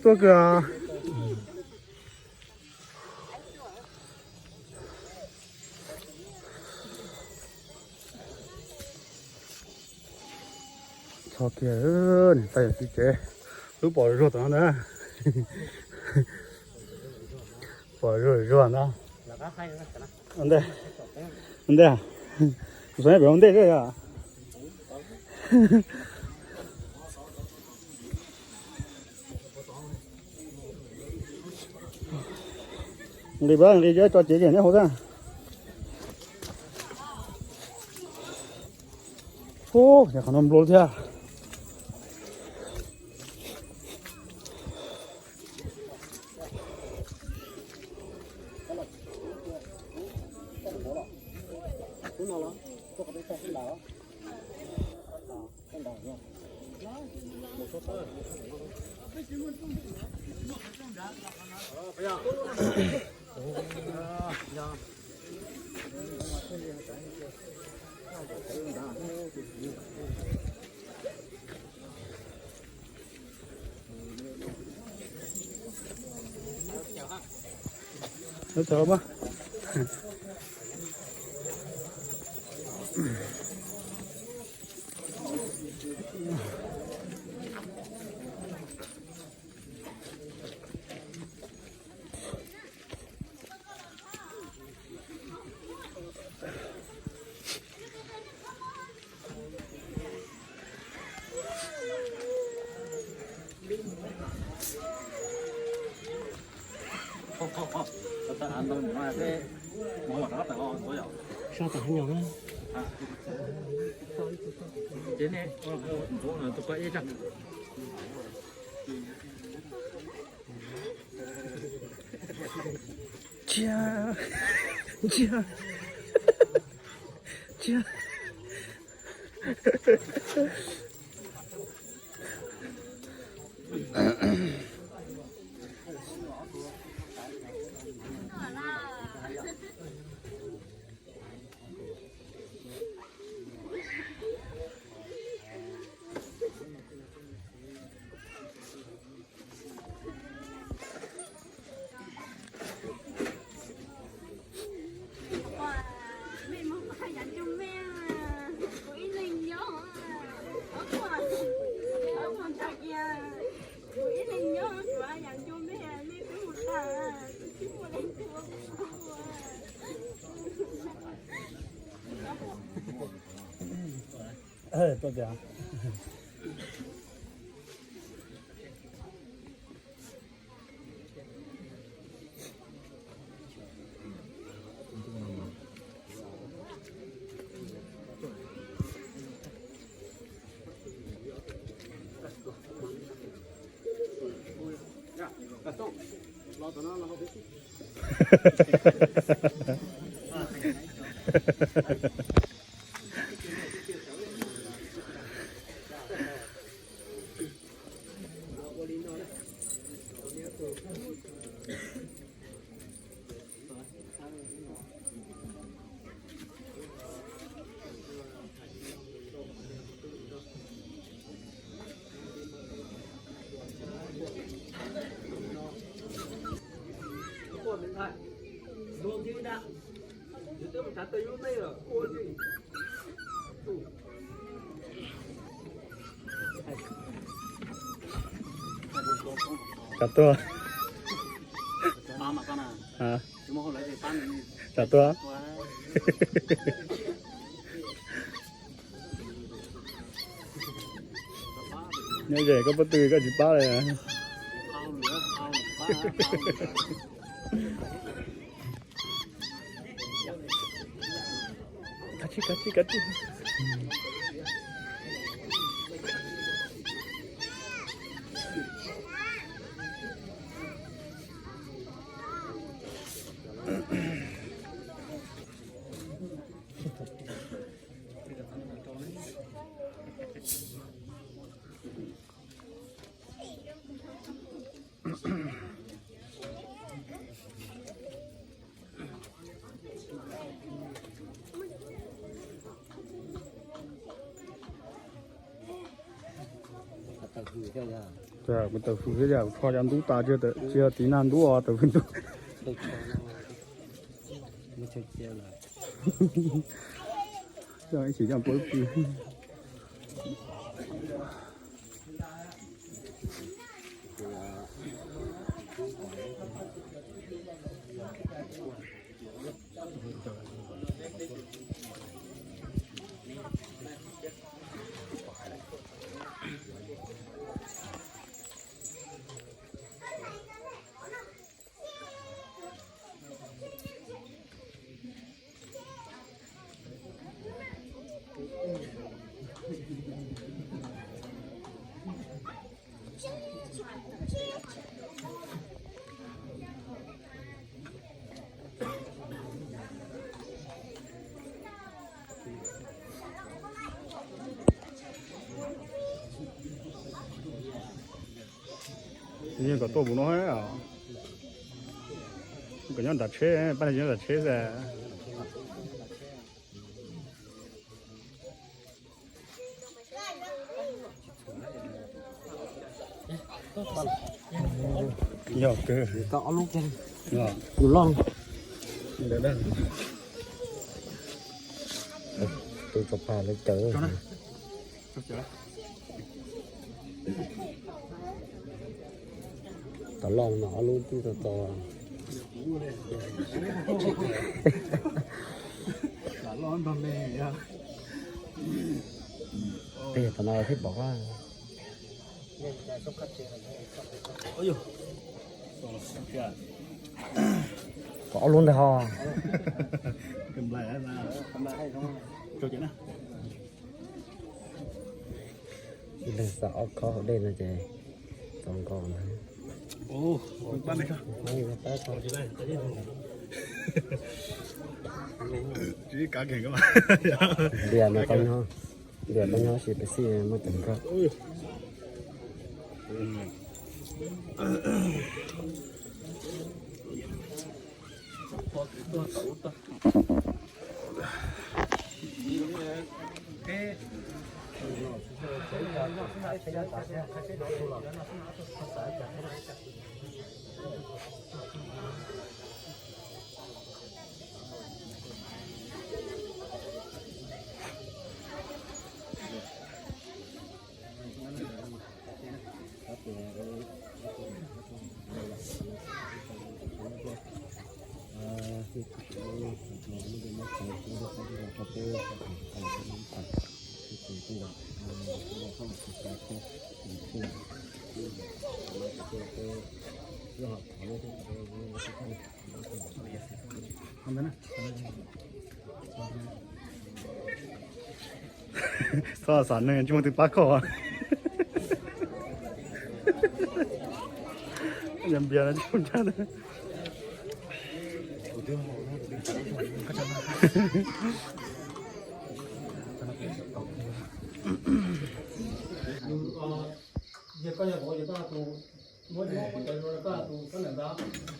Tuaj kawg. Txog kiag niam tais yawm txiv tsev, lub pom zuag tom no ntag. Pom zuag zuag ntag. Ua ntej, ua ntej, kuv xav pem ua ntej xwb yom. Nqis pab nqis cov tso cev ces neb hauv xwb. Ub, qhov no nplua thiab. Ntsia, ntsia, ntsia. Tsam tuaj. Tsam tuaj. Nyob ze koj pob tw koj tsis pab li. Kav tsij, kav tsij, kav tsij. Kuv tawm fws thiab yog kho cov ntub tas tsis yog tiv nag ntub os, tawm fws ntub. Coj ib chim coj pw pw. Yeej kom tuaj mus no, kom nyob nram tsheb, pab nyob nram tsheb xwb. Yog kawg. Tus loj. Tus tso pa lawv cawv. Tom loj no ob lub twb tau tau. Tej tom no thiaj pom. Pom ob lub ntag ho. Ib leeg xa ob khob hauv dej no ces txaus nkaus na. Ntias no tau nyob, ntias tau nyob si pes xij muaj cov nkoj. Txhob xav neeg tsis muaj twg pab koj. Yog npias no tsis muaj. Yog koj yog vauv ces koj tus muab muab cov koj tus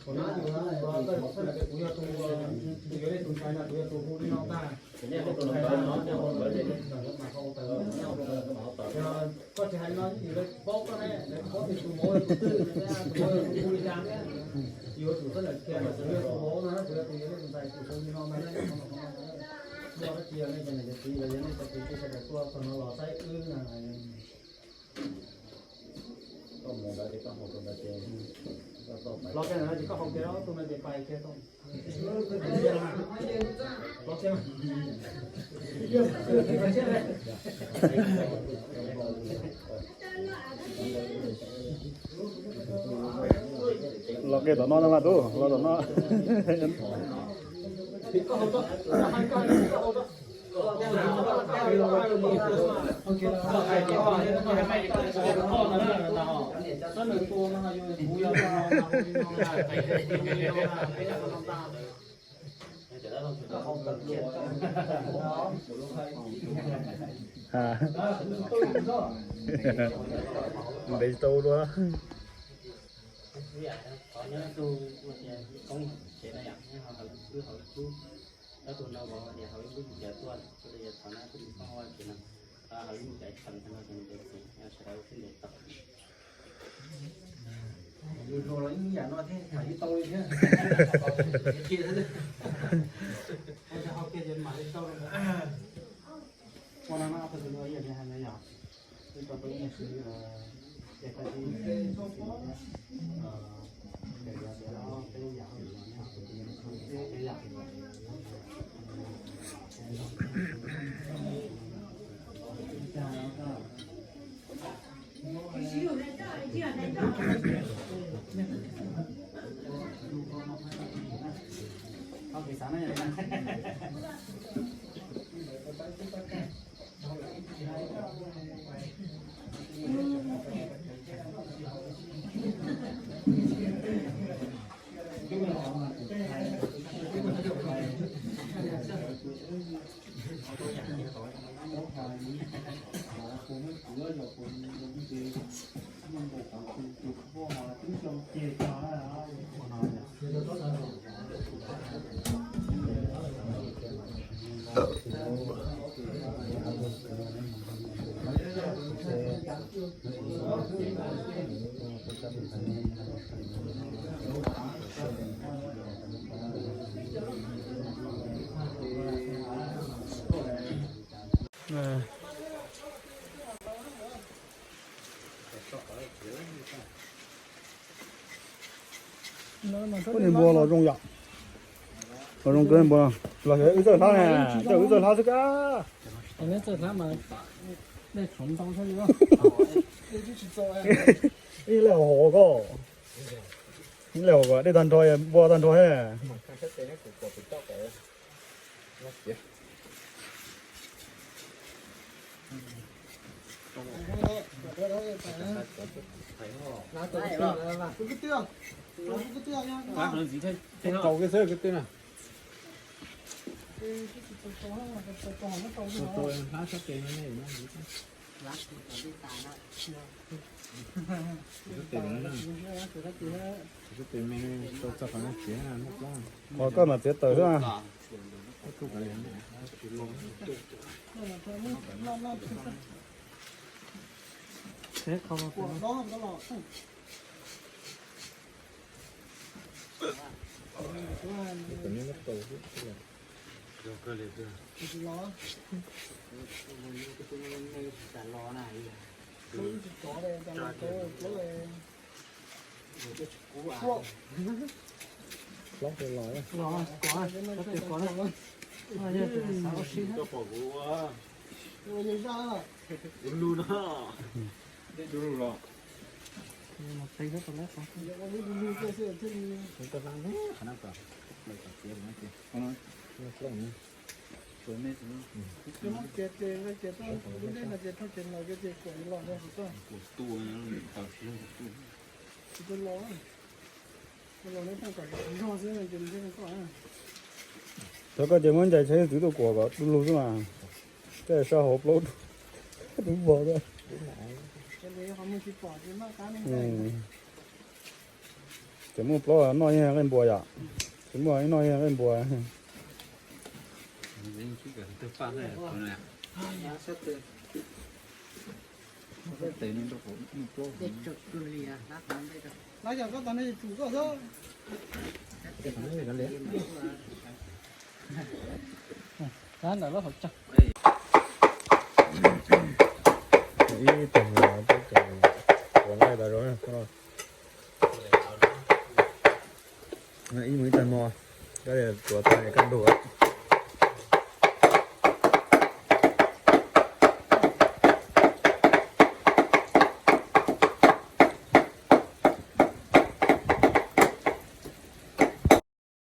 xab nab ntawd, tus nab tus tus xab nab, kuv yog tus, tus yuav nej tus ntxhais no, kuv yog tus hu li no tag. Koj tsis hais li no, lawv tsis paub koj ne, lawv tsis paub tias tus vauv yog tus twg, tus vauv yog tus hu li cas thiab. Yuav tsum xab nab kiag, kuv yog tus vauv no, kuv yog tus yuav nej tus ntxhais, tus hu li no ntag. Muaj dab tsi yog nej cov niam cov txiv los yog nej cov kwv tij sawv daws tuaj txog no los saib wb na. Los kiag ntawm no ces koj haus kiag, tus no ces pais kiag tau. Los kiag tom no no mas tub, los tom no. Ntev tsis tau ua dua. Hauv lub caiv tag no ces ntev ces sawv daws sib ntev tau. Yus hluas los yeej yam no thiab, tham yeej tau li thiab. Ua no no, tus nws ua ib yam li hais no yog, ib tau tau ib yam li, ces tau ib yam li, ces yog tias peb yam, peb yam. Ub, niag npua los zoo yom. Los zoo kawg npua. Los xyov wb txawj hlab ne, txawj wb txawj hlab xwb kab. Ib leeg hauv ko, ib leeg hauv ko, dej tag nrho, npua tag nrho ne. Rau kiag xwb kwv tij na. Hlab sab tes no ne, sab tes no ne, sab tes me, tau txog qhov no txiav muaj plaub. Qhov koj mam txiav tawm xwb. Plaub los, los, kov, kov, kov, xav ua si. Ua lus no. Mus qhib xwb tau lawm. Ces muab kiag ces, ces lub dej no ces thauj ces los kiag ces kuam los rau hauv tuaj. Los, los nej pheej kom zog xwb ces nws thiaj li koj. Thaum koj ces muab ncaim tsheb txwv tuaj kuam kom du lug xwb mas. Tej sab hauv plaub dub vog. Ces muaj plaub noj yeej nqaij npua yom. Ces muaj ib noj yeej nqaij npua. Hlab yog koj tau nej tsum koj xwb. Ib tag hmo peb cov tuav nqaij tas zog no. Ib mus ib tag hmo, koj tuav tag kaj ntug.